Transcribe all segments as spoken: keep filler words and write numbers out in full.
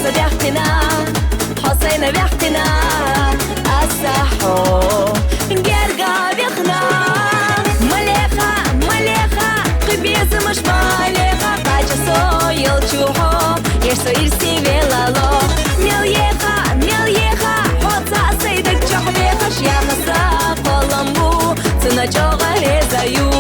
Садяхкина, Хосейна вяхкина, асахо, герга вихна. Малеха, малеха, кыбезымыш малеха, кача соел чухо, ерсо ирси велало. Мелеха, мелеха, хоца сайдак чохбеха, шьяхаса коламбу, цына чога резаю.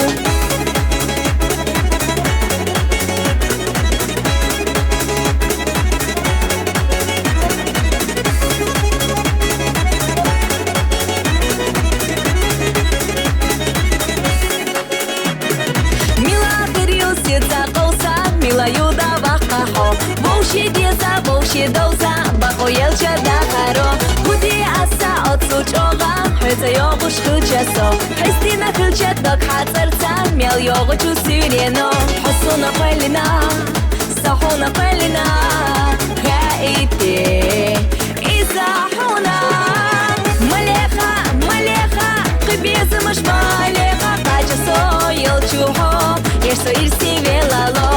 Мила кырил седза колса, мила юда вахахо. Вовше деза, вовше долза, бахо елча дахаро. Гуди аса отсу чога, хойца йогуш хылчасо. Христина хылча дог хацарца, мел йогучу сирено. Хосуна палина, сахуна палина, гаити. Изахуна. Малеха, малеха, кыбезымыш малеха, кача соел чухо, ерсо ирси велало.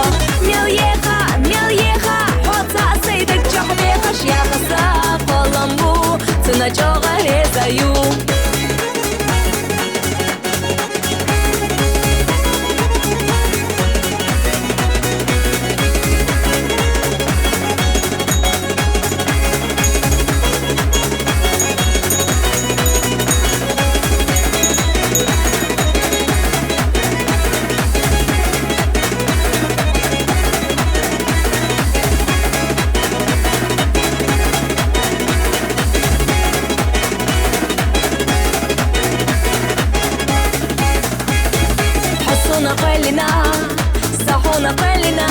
Мелеха, мелеха, хоца сайдак чохбеха, шьяхаса коламбу, цына чога резаю. Хосуна палина, сахуна палина,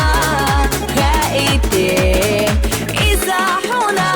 гаити, изахуна.